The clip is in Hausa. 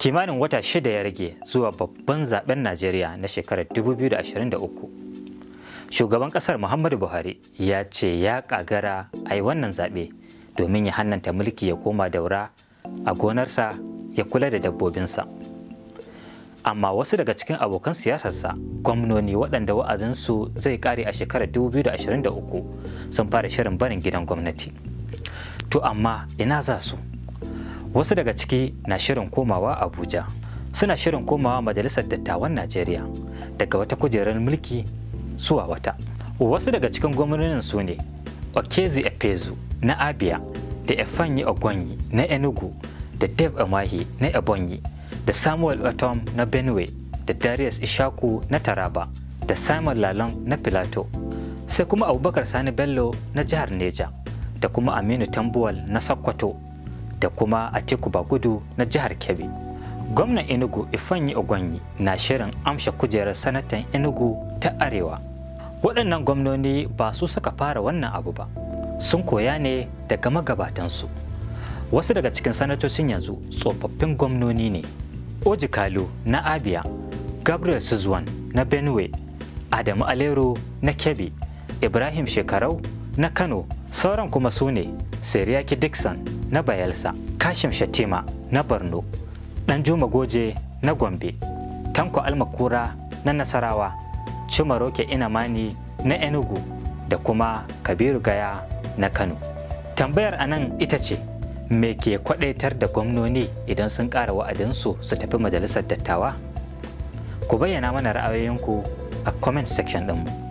Kimanin wata 6 ya rage zuwa babban zaben Najeriya na shekarar 2023. Shugaban kasar Muhammadu Buhari ya ce ya kagara a yi wannan zaɓe domin ya hannanta mulki ya koma Daura a gonarsa ya kula da dabbobinsa. Amma wasu daga cikin abokan siyasarsa, gwamnoni waɗanda wa'azinsu zai kare a shekarar 2023, sun fara shirin barin gidan gwamnati. To amma ina za su? Wasu daga ciki na shirin komawa Abuja, suna shirin komawa Majalisar Dattawan Najeriya daga wata kujerar mulki zuwa wata. Wasu daga cikin gwamnonin su ne Okezie Ikpeazu na Abia, da Ifeanyi Ugwuanyi na Enugu, da Dave Umahi na Ebonyi, da Samuel Ortom na Benue, da Darius Ishaku na Taraba, da Simon Lalong na Filato, sai kuma Abubakar Sani Bello na jihar Neja, da kuma Aminu Tambuwal na Sokoto, da kuma Atiku Bagudu na jihar Kebbi. Gwamnan Enugu Ifeanyi Ugwuanyi na shirin amsha kujerar sanatan Enugu ta Arewa. Waɗannan gwamnoni ba su suka fara wannan abu ba, sun koya ne daga magabatansu. Wasu daga cikin sanatocin yanzu tsofaffin gwamnoni ne: Orji Kalu na Abia, Gabriel Suswam na Benue, Adamu Aliero na Kebbi, Ibrahim Shekarau na Kano. Sauran kuma su ne Seriake Dickson na Bayelsa, Kashim Shettima na Borno, Danjuma Goje na Gombe, Tanko Almakura na Nasarawa, Chimaroke Nnamani na Enugu, da kuma Kabiru Gaya na Kano. Tambayar anan ita ce, me ke kwadaitar da gwamnoni idan sun ƙara wa'adinsu su tafi majalisar dattawa? Ku bayyana mana ra'ayoyinku a comment section ɗinmu.